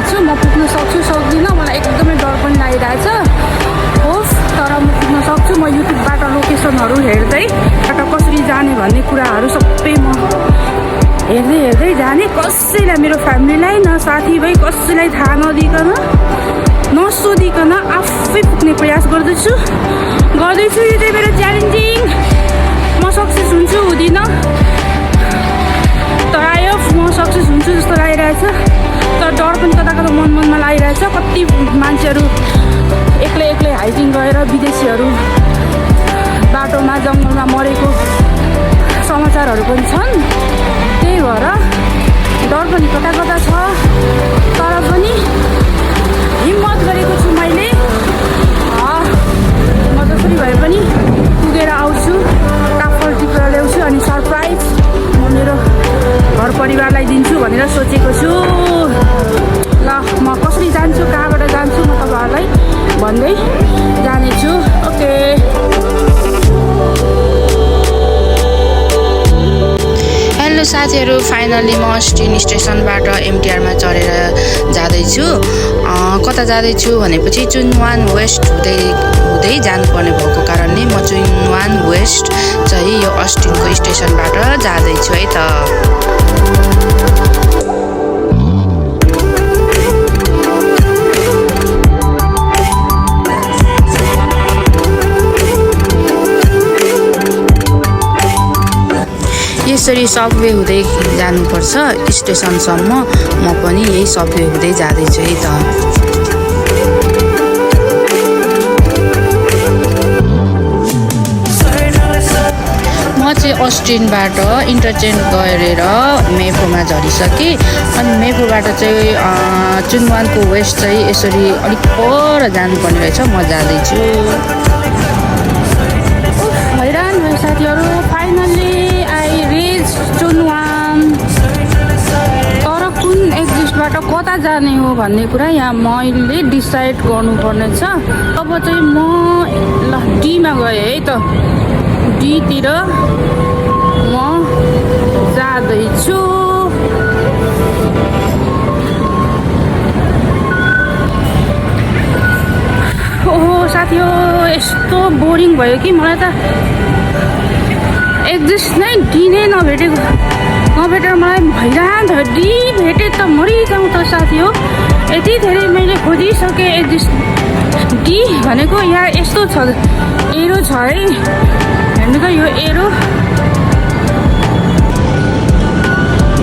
छु म पुग्न सक्छु सक्दिनँ मलाई एकदमै डर पनि लागिरहेछ होस् तर म पुग्न सक्छु म युट्युबबाट लोकेसनहरू हेर्दै कसरी जाने भन्ने कुराहरू सबै म हेर्दै जाने कसैलाई मेरो फ्यामिलीलाई न साथीभाइ कसैलाई थाहा नदिकन नसोधिकन आफै पुग्ने प्रयास गर्दैछु यो चाहिँ मेरो च्यालेन्जिङ म सक्सेस हुन्छु हुँदिनँ तर आयो म सक्सेस हुन्छु जस्तो लागिरहेछ तर डर पनि कता मनमा लागिरहेछ कति मान्छेहरू एक्लै हाइकिङ गएर विदेशीहरू बाटोमा जङ्गलमा मरेको समाचारहरू पनि छन् त्यही भएर डर पनि कता छ तर पनि हिम्मत गरेको छु मैले म जसरी भए पनि पुगेर आउँछु काफल टिपेर ल्याउँछु अनि सरप्राइज म मेरो घर परिवारलाई दिन्छु भनेर सोचेको छु ल म कसरी जान्छु कहाँबाट जान्छु म तपाईँहरूलाई भन्दै जानेछु ओके हेलो साथीहरू फाइनल्ली म अस्टिन स्टेसनबाट एमटिआरमा चढेर जाँदैछु कता जाँदैछु भनेपछि चुनवान वेस्ट हुँदै जानुपर्ने भएको कारणले म चुनवान वेस्ट चाहिँ यो अस्टिनको स्टेसनबाट जाँदैछु है त यसरी सबवे हुँदै जानुपर्छ स्टेसनसम्म म पनि यही सबवे हुँदै जाँदैछु है त म चाहिँ अस्टिनबाट इन्टरचेन्ज गरेर मेफोमा झरिसकेँ अनि मेफोबाट चाहिँ चुनवानको वेस्ट चाहिँ यसरी अलिक पर जानुपर्ने रहेछ म जाँदैछु हैरान भयो साथीहरू फाइनल्ली आई रिच चुनवान तर कुन एक्जिस्टबाट कता जाने हो भन्ने कुरा यहाँ मैले डिसाइड गर्नुपर्ने छ अब चाहिँ म ल डीमा गएँ है त डीतिर म जाँदैछु ओहो साथी हो यस्तो बोरिङ भयो कि मलाई त एक्जिस्ट नै डी नै नभेटेर मलाई भइरहन्छ डी भेटे त मरिजाउँ त साथी हो यति धेरै मैले खोजिसकेँ एक्जिस्ट डी भनेको यहाँ यस्तो छ एरो छ है हेर्नु त यो एरो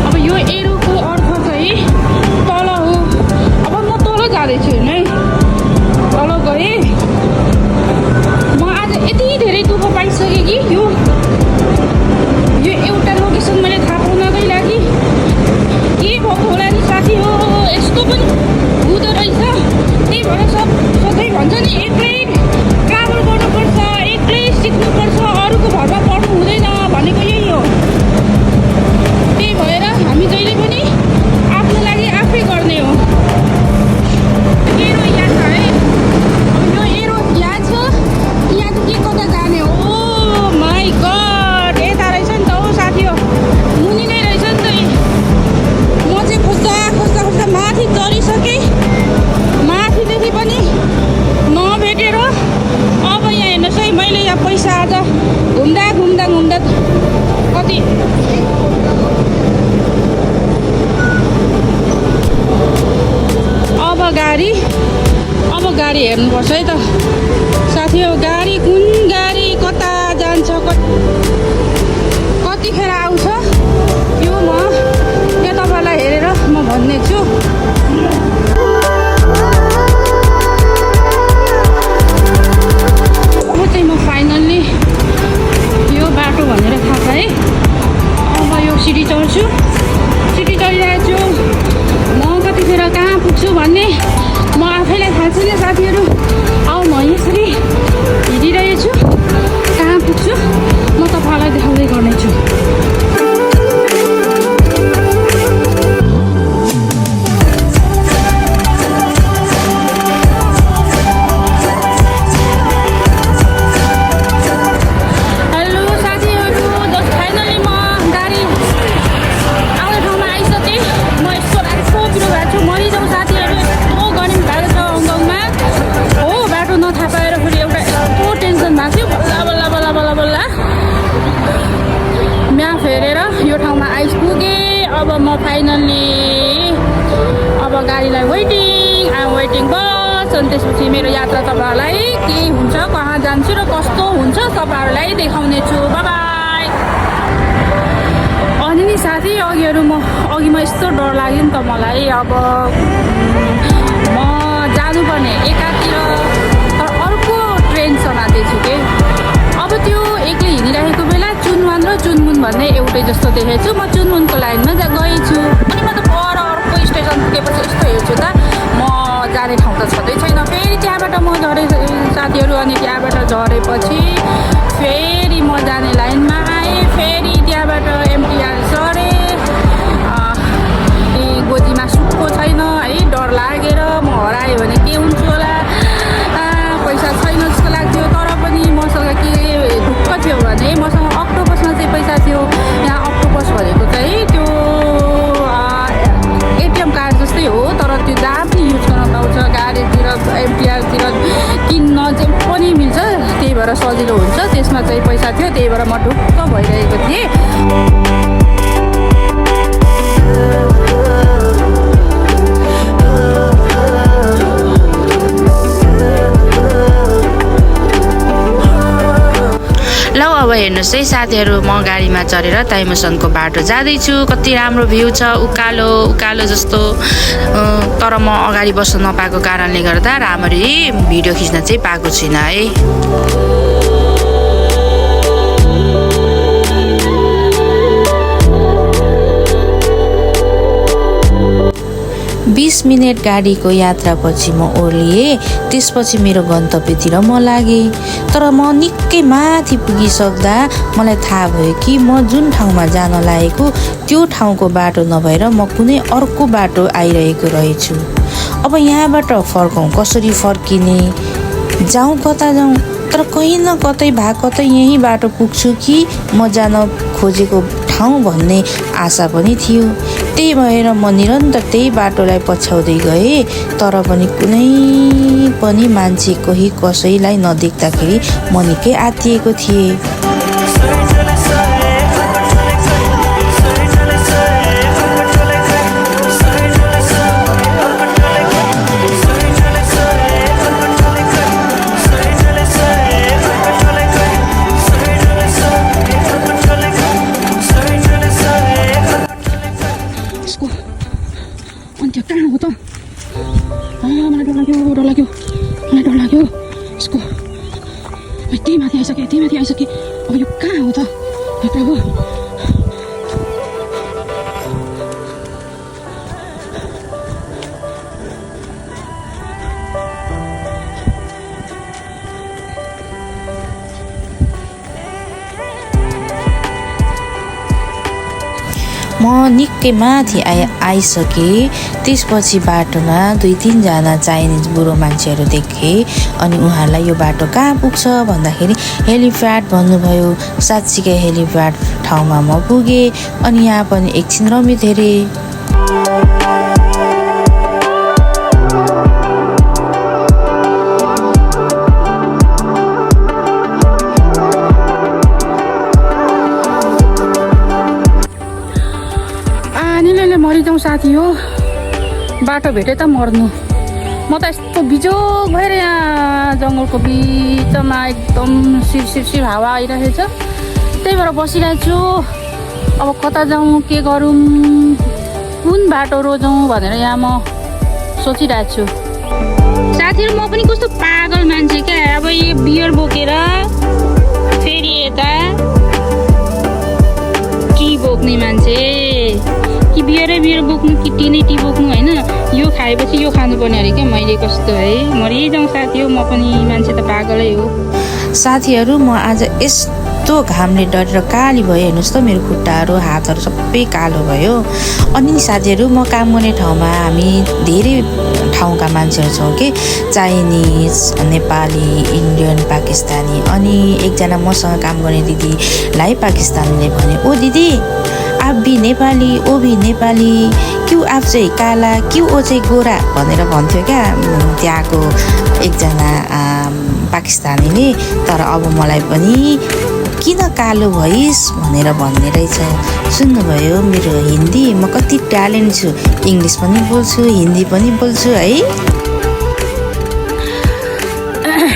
अब यो एरोको अर्थ चाहिँ तल हो अब म तल जाँदैछु हेर्नु है तल गएँ म आज यति धेरै दुःख पाइसकेँ कि यो एउटा लोकेसन मैले थाहा पाउनकै लागि के भएको होला नि साथी हो यस्तो पनि हुँदो रहेछ त्यही भएर सधैँ भन्छ नि एक्लै ट्राभल गर्नुपर्छ एक्लै सिक्नुपर्छ अरूको भरमा पढ्नु हुँदैन भनेको यही हो त्यही भएर हामी जहिले पनि आफ्नो लागि आफै गर्ने हो एरो याद छ है यो एरो याद छ याद के कता जाने हो माई गड यता रहेछ नि त हौ साथी हो मुनि नै रहेछ नि त म चाहिँ खोज्दा माथि चढिसकेँ माथिदेखि पनि नभेटेर अब यहाँ हेर्नुहोस् है मैले यहाँ पैसा आज घुम्दा कति अब गाडी हेर्नुपर्छ है त साथी हो गाडी कुन गाडी कता जान्छ कतिखेर आउँछ यो म त्यो तपाईँलाई हेरेर म भन्ने छु म फाइनल्ली यो बाटो भनेर थाहा छ है अब यो सिडी चढ्छु सिडी चढिरहेको छु म कतिखेर कहाँ पुग्छु भन्ने म आफैलाई थाहा छैन साथीहरू अब म यसरी हिँडिरहेछु कहाँ पुग्छु म तपाईँलाई देखाउँदै गर्नेछु मरिजाउँ साथीहरू गाडीलाई वेटिङ बस। अनि त्यसपछि मेरो यात्रा तपाईँहरूलाई के हुन्छ, कहाँ जान्छु र कस्तो हुन्छ तपाईँहरूलाई देखाउने छु। बाई। अनि नि साथी अघि म यस्तो डर लाग्यो नि त मलाई। अब म जानुपर्ने एकातिर तर अर्को ट्रेन समातेछु के। अब त्यो एक्लै हिँडिरहेको बेला चुनवान र चुनमुन भन्ने एउटै जस्तो देखेछु। म चुनमुनको लाइनमा गएछु। अनि म त पर अर्को स्टेसन पुगेपछि यस्तो हेर्छु त म जाने ठाउँ त छँदै छैन। फेरि त्यहाँबाट म झरेँ साथीहरू। अनि त्यहाँबाट झरेपछि फेरि म जाने लाइनमा आएँ। फेरि त्यहाँबाट एमटिआर चढेँ। गोजीमा सुक्को छैन है, डर लागेर म हराएँ भने के हुन्छ होला। पैसा छैन जस्तो लाग्थ्यो। तर पनि मसँग के ढुक्क थियो भने मसँग अक्टोपसमा चाहिँ पैसा थियो। यहाँ अक्टोपस भनेको चाहिँ त्यो एटिएम कार्ड जस्तै हो, तर त्यो जहाँ पनि युज गर्न पाउँछ। गाडीतिर एमटिआरतिर किन्न जे पनि मिल्छ। त्यही भएर सजिलो हुन्छ। त्यसमा चाहिँ पैसा थियो, त्यही भएर म ढुक्क भइरहेको थिएँ। अब हेर्नुहोस् है साथीहरू, म गाडीमा चढेर ताइमुसनको बाटो जाँदैछु। कति राम्रो भ्यू छ, उकालो जस्तो। तर म अगाडि बस्न नपाएको कारणले गर्दा राम्ररी भिडियो खिच्न चाहिँ पाएको छुइनँ है। 20 मिनट गाडीको यात्रापछि म ओर्लिएँ। त्यसपछि मेरो गन्तव्यतिर म लागेँ। तर म निकै माथि पुगिसक्दा मलाई थाहा भयो कि म जुन ठाउँमा जान लागेको त्यो ठाउँको बाटो नभएर म कुनै अर्को बाटो आइरहेको रहेछु। अब यहाँबाट फर्कौँ, कसरी फर्किने, जाउँ कता जाउँ। तर कहीँ न कतै कतै यही बाटो पुग्छु कि म जान खोजेको ठाउँ भन्ने आशा पनि थियो। त्यही भएर म निरन्तर त्यही बाटोलाई पछ्याउँदै गएँ। तर पनि कुनै पनि मान्छे कोही कसैलाई नदेख्दाखेरि म निकै आत्तिएको थिएँ। मलाई डर लाग्यो यसको। त्यही माथि आइसकेँ। अब यो कहाँ हो त हे प्रभु। म निकै माथि आइसकेँ। त्यसपछि बाटोमा 2-3 जना चाइनिज बुढो मान्छेहरू देखेँ। अनि उहाँहरूलाई यो बाटो कहाँ पुग्छ भन्दाखेरि हेलिप्याड भन्नुभयो। साँच्चीकै हेलिप्याड ठाउँमा म पुगेँ। अनि यहाँ पनि एकछिन रमित हेरेँ। मरिजाउँ साथी हो, बाटो भेटे त मर्नु। म त यस्तो बिजोग भएर यहाँ जङ्गलको बिचमा एकदम शिर हावा आइरहेछ। त्यही भएर बसिरहेको छु। अब कता जाउँ, के गरौँ, कुन बाटो रोजौँ भनेर यहाँ म सोचिरहेको छु। साथीहरू, म पनि कस्तो पागल मान्छे क्या। अब यो बियर बोकेर फेरि यता टी बोक्ने मान्छे कि बियर बोक्नु कि टी बोक्नु होइन। यो खाएपछि यो खानुपर्ने अरे क्या। मैले कस्तो है, मरिजाउँ साथी हो। म पनि मान्छे त पागलै हो। साथीहरू, म आज यस्तो घामले डरेर काली भयो। हेर्नुहोस् त, मेरो खुट्टाहरू हातहरू सबै कालो भयो। अनि साथीहरू, म काम गर्ने ठाउँमा हामी धेरै ठाउँका मान्छेहरू छौँ कि, चाइनिज, नेपाली, इन्डियन, पाकिस्तानी। अनि एकजना मसँग काम गर्ने दिदीलाई पाकिस्तानीले भने, ओ दिदी आप भी नेपाली, ओ भी नेपाली, क्यों आप चाहिँ काला, क्यों ओ चाहिँ गोरा भनेर भन्थ्यो क्या त्यहाँको एकजना पाकिस्तानीले। तर अब मलाई पनि किन कालो भइस् भनेर भन्ने रहेछ। सुन्नुभयो मेरो हिन्दी, म कति ट्यालेन्ट छु, इङ्ग्लिस पनि बोल्छु, हिन्दी पनि बोल्छु है।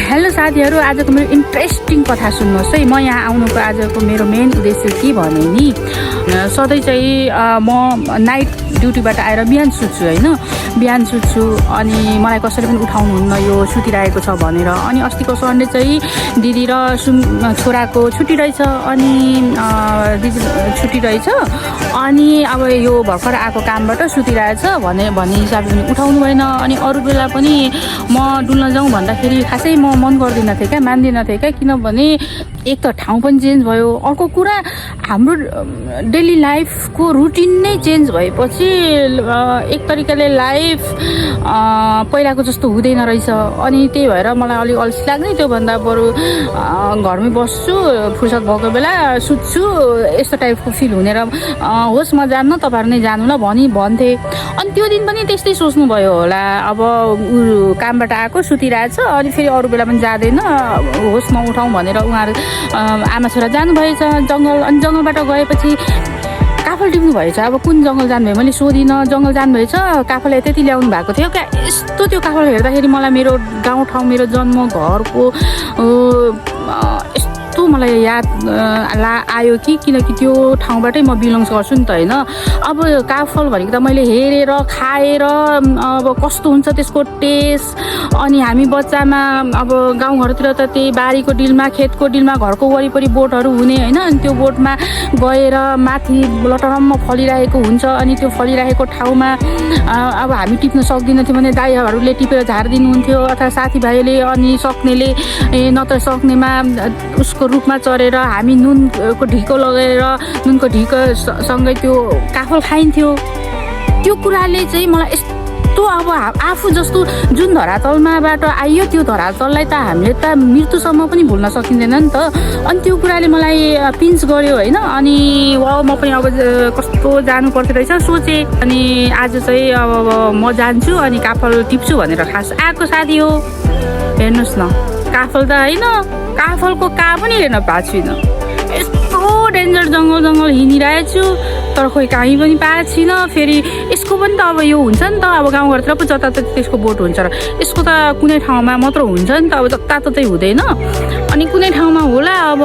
हेलो साथीहरू, आजको मेरो इन्ट्रेस्टिङ कथा सुन्नुहोस् है। म यहाँ आउनुको आजको मेरो मेन उद्देश्य के भने नि, सधैँ चाहिँ म नाइट ड्युटीबाट आएर बिहान सुत्छु होइन, बिहान सुत्छु अनि मलाई कसैले पनि उठाउनुहुन्न यो सुतिरहेको छ भनेर। अनि अस्तिको सन्डे चाहिँ दिदी र छोराको छुट्टी रहेछ, अनि दिदी छुट्टी रहेछ, अनि अब यो भर्खर आएको कामबाट सुतिरहेछ भन्ने हिसाबले पनि उठाउनु भएन। अनि अरू बेला पनि म डुल्न जाउँ भन्दाखेरि खासै म मन गर्दिनँ थिएँ क्या, मान्दिनँ थिएँ क्या, किनभने एक त ठाउँ पनि चेन्ज भयो, अर्को कुरा हाम्रो डेली लाइफको रुटिन नै चेन्ज भएपछि एक तरिकाले लाइफ पहिलाको जस्तो हुँदैन रहेछ। अनि त्यही भएर मलाई अलिक अल्छी लाग्ने, त्योभन्दा बरु घरमै बस्छु, फुर्सद भएको बेला सुत्छु, यस्तो टाइपको फिल हुने र होस् म जान्न, तपाईँहरू नै जानु ल भन्थे। अनि त्यो दिन पनि त्यस्तै सोच्नुभयो होला, अब कामबाट आएको सुतिरहेछ, अनि फेरि अरू बेला पनि जाँदैन, होस् म उठाउँ भनेर उहाँहरू आमा छोरा जानुभएछ जङ्गल। अनि जङ्गलबाट गएपछि काफल टिप्नु भएछ। अब कुन जङ्गल जानुभयो मैले सोधिनँ, जङ्गल जानुभएछ, काफललाई त्यति ल्याउनु भएको थियो क्या। यस्तो त्यो काफल हेर्दाखेरि मलाई मेरो गाउँठाउँ, मेरो जन्म घरको यस्तो मलाई याद आयो कि, किनकि त्यो ठाउँबाटै म बिलोङ्स गर्छु नि त होइन। अब काफल भनेको त मैले हेरेर खाएर अब कस्तो हुन्छ त्यसको टेस्ट, अनि हामी बच्चामा अब गाउँघरतिर त त्यही बारीको डिलमा, खेतको डिलमा, घरको वरिपरि बोटहरू हुने होइन, अनि त्यो बोटमा गएर माथि लटरम्म फलिरहेको हुन्छ, अनि त्यो फलिरहेको ठाउँमा अब हामी टिप्न सक्दिनँ थियो भने दाइहरूले टिपेर झारिदिनुहुन्थ्यो, अथवा साथीभाइले, अनि सक्नेले नत्र सक्नेमा उसको रुखमा चढेर हामी नुनको ढिको लगाएर नुनको ढिकोसँगै त्यो काफल खाइन्थ्यो। त्यो कुराले चाहिँ मलाई यस्तो, अब आफू जस्तो जुन धरातलमाबाट आइयो त्यो धरातललाई त हामीले त मृत्युसम्म पनि भुल्न सकिँदैन नि त। अनि त्यो कुराले मलाई पिन्च गर्यो होइन। अनि म पनि अब कस्तो जानु पर्थ्यो रहेछ सोचेँ। अनि आज चाहिँ अब म जान्छु अनि काफल टिप्छु भनेर खास आएको साथी हो। हेर्नुहोस् न, काफल त होइन, काफलको का पनि हेर्न पाएको छुइनँ। यस्तो डेन्जर जङ्गल हिँडिरहेछु, तर खोइ कहीँ पनि पाएको छैन। फेरि यसको पनि त अब यो हुन्छ नि त, अब गाउँघरतिर पो जताततै त्यसको बोट हुन्छ र यसको त कुनै ठाउँमा मात्र हुन्छ नि त, अब जताततै हुँदैन। अनि कुनै ठाउँमा होला, अब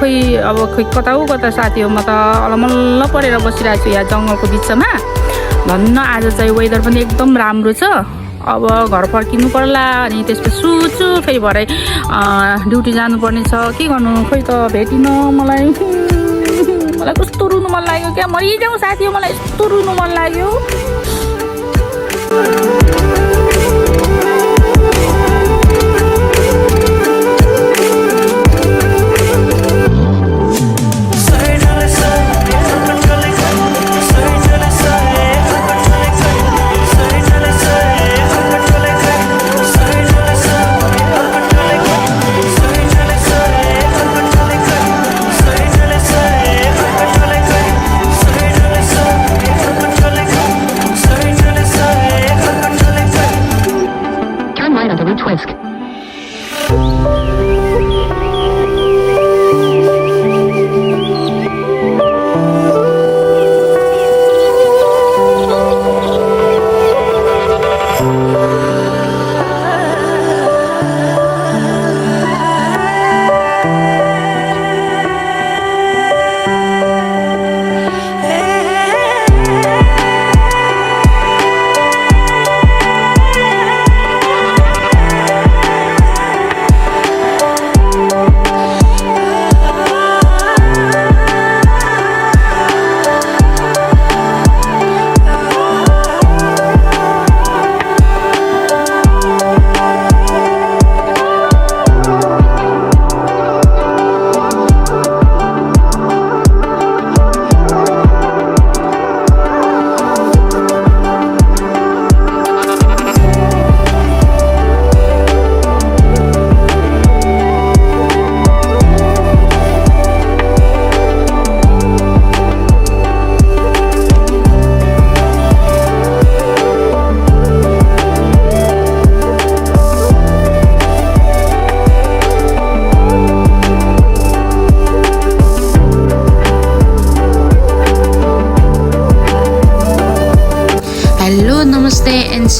खोइ कता हो कता साथी हो। म त अलमल्ल परेर बसिरहेको छु यहाँ जङ्गलको बिचमा। धन्न आज चाहिँ वेदर पनि एकदम राम्रो छ। अब घर फर्किनु पर्ला, अनि त्यसपछि सुत्छु, फेरि भरे ड्युटी जानुपर्ने छ। के गर्नु, खोइ त भेटिनँ। मलाई कस्तो रुनु मन लाग्यो क्या, मरिजाउँ साथी हो, मलाई यस्तो रुनु मन लाग्यो।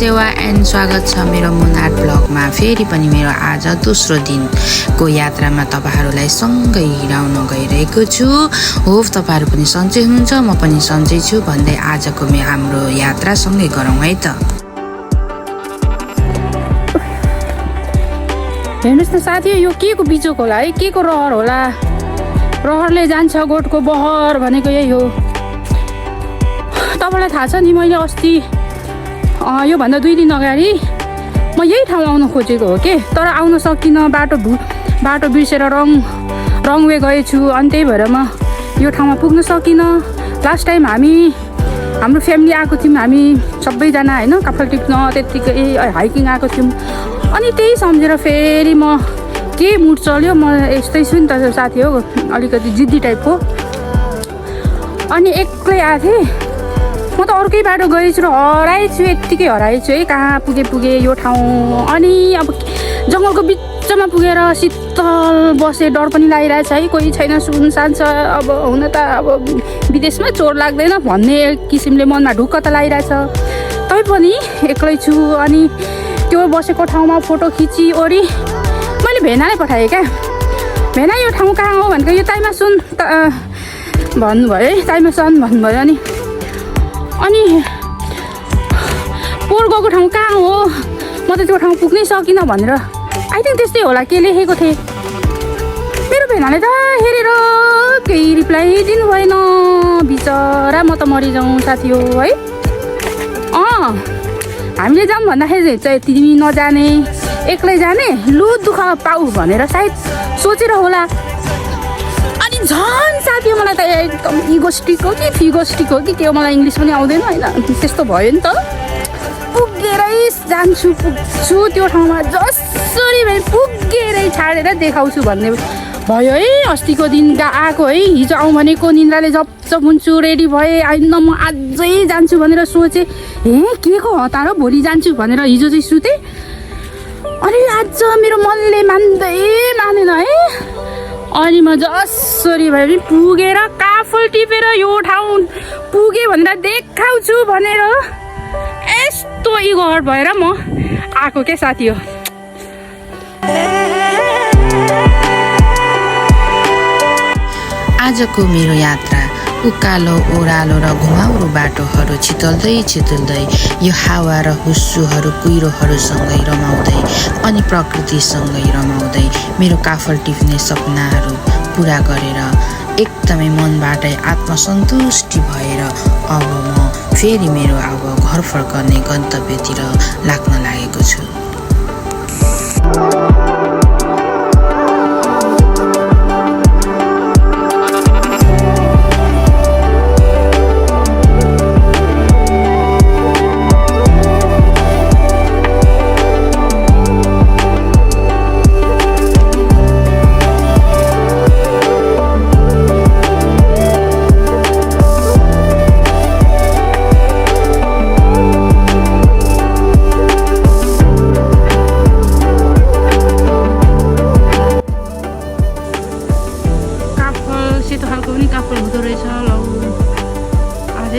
सेवा एन्ड स्वागत छ मेरो मुनार ब्लगमा। फेरि पनि मेरो आज दोस्रो दिनको यात्रामा तपाईहरुलाई सँगै हिँडाउन गइरहेको छु। होप तपाईहरु पनि सन्चै हुनुहुन्छ, म पनि सन्चै छु भन्दै आजको हाम्रो यात्रा सँगै गरौँ है त। हेर्नुस् न साथी, यो के को बिजोक होला है, के को रहर होला। रहरले जान्छ गोठको बहर भनेको यही हो। तपाईलाई थाहा छ नि, मैले अस्ति यो भन्दा 2 दिन अगाडि म यही ठाउँ आउन खोजेको हो के, तर आउन सकिनँ। बाटो बिर्सेर रङ वे गएछु, अनि त्यही भएर म यो ठाउँमा पुग्न सकिनँ। लास्ट टाइम हाम्रो फ्यामिली आएको थियौँ, हामी सबैजना होइन, काफल टिप्न त्यत्तिकै हाइकिङ आएको थियौँ। अनि त्यही सम्झेर फेरि म के मुड चल्यो, म यस्तै छु नि त साथी हो, अलिकति जिद्दी टाइपको। अनि एक्लै आएको थिएँ म त, अर्कै बाटो गएछु र हराएछु, यत्तिकै हराएछु है। कहाँ पुगे यो ठाउँ। अनि अब जङ्गलको बिचमा पुगेर शीतल बसे, डर पनि लागिरहेछ है, कोही छैन, सुनसान छ। अब हुन त अब विदेशमा चोर लाग्दैन भन्ने किसिमले मनमा ढुक्क त लागिरहेछ, तैपनि एक्लै छु। अनि त्यो बसेको ठाउँमा फोटो खिची ओरी मैले भेनालाई पठाएँ क्या। भेना यो ठाउँ कहाँ हो भनेको, यो ताइमासुन भन्नुभयो है, ताइमासन भन्नुभयो। अनि पोहोर गएको ठाउँ कहाँ हो, म त त्यो ठाउँ पुग्नै सकिनँ भनेर आई थिङ्क त्यस्तै होला के लेखेको थिएँ। मेरो भेनाले त हेरेर केही रिप्लाई दिनु भएन, बिचरा म त मरिजाउँ साथी हो है। हामीले जाऊँ भन्दाखेरि चाहिँ तिमी नजाने, एक्लै जाने, लु दुःख पाऊ भनेर सायद सोचेर होला। अनि झन् साथी मलाई त एकदम इगोस्टिक हो कि फिगोस्टिक हो कि के हो, मलाई इङ्ग्लिस पनि आउँदैन होइन, त्यस्तो भयो नि त। पुगेरै पुग्छु त्यो ठाउँमा, जसरी भए पुगेरै छाडेर देखाउँछु भन्ने भयो है। अस्तिको दिन आएको है, हिजो आउँ भनेको निन्द्राले जपजप हुन्छु, रेडी भएँ, आइन म अझै जान्छु भनेर सोचेँ। के को हतार हो, भोलि जान्छु भनेर हिजो चाहिँ सुतेँ। अनि आज मेरो मनले मानेन है। अनि म जसरी भए पनि पुगेर काफल टिपेर यो ठाउँ पुगेँ भनेर देखाउँछु भनेर यस्तो इगोहट भएर म आएको के साथी हो। आजको मेरो यात्रा उकालो ओह्रालो र घुमाउरो बाटोहरू चितल्दै यो हावा र हुस्सुहरू कुहिरोहरूसँगै रमाउँदै अनि प्रकृतिसँगै रमाउँदै मेरो काफल टिप्ने सपनाहरू पुरा गरेर एकदमै मनबाटै आत्मसन्तुष्टि भएर अब म फेरि मेरो घर फर्कने गन्तव्यतिर लाग्न लागेको छु।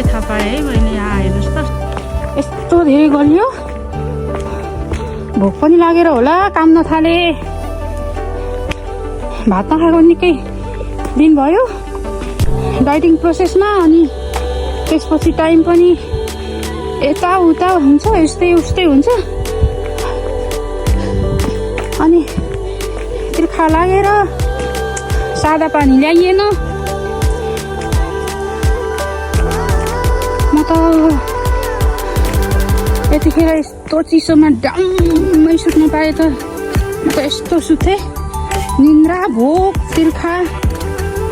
थाहा पाएँ है मैले। यहाँ हेर्नुहोस् त, यस्तो धेरै गलियो, भोक पनि लागेर होला, काम नथाले, भात नखाएको निकै दिन भयो डाइटिङ प्रोसेसमा। अनि त्यसपछि टाइम पनि यताउता हुन्छ, यस्तै उस्तै हुन्छ। अनि तिर्खा लागेर सादा पानी ल्याइएन। म त यतिखेर यस्तो चिसोमा डम्मै सुत्नु पाएँ त म त यस्तो सुतेँ। निन्द्रा, भोक, तिर्खा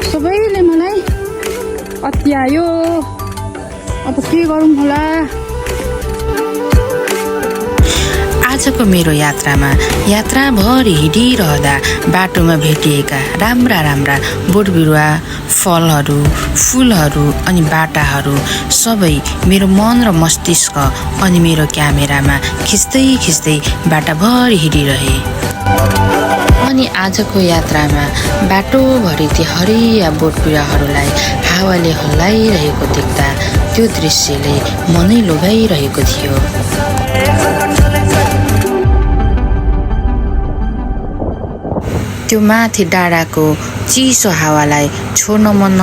सबैले मलाई अत्यायो। अब के गरौँ होला। आजको मेरो यात्राभरि हिँडिरहँदा बाटोमा भेटिएका राम्रा बोटबिरुवा, फलहरू, फुलहरू अनि बाटाहरू सबै मेरो मन र मस्तिष्क अनि मेरो क्यामेरामा खिच्दै बाटाभरि हिँडिरहे। अनि आजको यात्रामा बाटोभरि ती हरिया बोटबिरुवाहरूलाई हावाले हल्लाइरहेको देख्दा त्यो दृश्यले मनै लोभ्याइरहेको थियो। त्यो माथि डाँडाको चिसो हावालाई छोड्न मन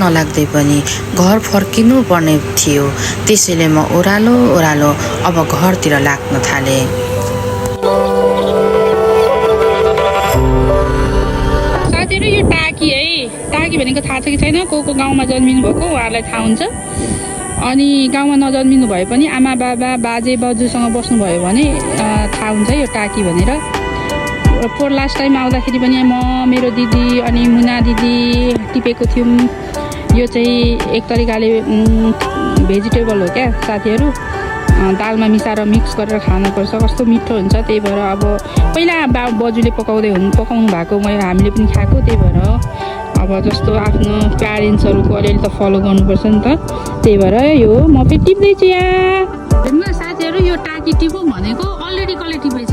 नलाग्दै पनि घर फर्किनु पर्ने थियो। त्यसैले म ओह्रालो अब घरतिर लाग्न थाले। साथीहरू यो टाकी है, टाकी भनेको थाहा छ कि छैन? को गाउँमा जन्मिनु भएको उहाँहरूलाई थाहा हुन्छ। अनि गाउँमा नजन्मिनु भए पनि आमा बाबा बाजे बजूसँग बस्नुभयो भने थाहा हुन्छ यो टाकी भनेर। पोहोर लास्ट टाइम आउँदाखेरि पनि म, मेरो दिदी अनि मुना दिदी टिपेको थियौँ। यो चाहिँ एक तरिकाले भेजिटेबल हो क्या साथीहरू, दालमा मिसाएर मिक्स गरेर खानुपर्छ, कस्तो मिठो हुन्छ। त्यही भएर अब पहिला बजूले पकाउनु भएको हामीले पनि खाएको। त्यही भएर अब जस्तो आफ्नो प्यारेन्ट्सहरूको अलिअलि त फलो गर्नुपर्छ नि त। त्यही भएर यो म फेरि टिप्दैछु यहाँ। हेर्नु साथीहरू, यो टाकी टिपौँ भनेको अलरेडी कसले टिपेछ?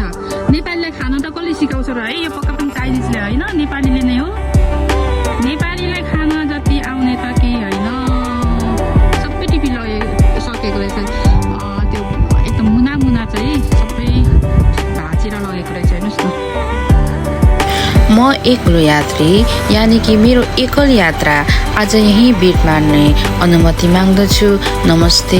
नेपालीलाई खाना त कसले सिकाउँछ र है? यो पक्का पनि चाइनिजले होइन, नेपालीले नै हो। नेपालीलाई खाना जति आउने त केही होइन, सबै टिपी सकेको रहेछ। त्यो एकदम मुना चाहिँ सबै भाँचेर लगेको रहेछ। हेर्नुहोस् न, म एक्लो यात्री यानि कि मेरो एकल यात्रा आज यहीँ बिट मार्ने अनुमति माग्दछु। नमस्ते।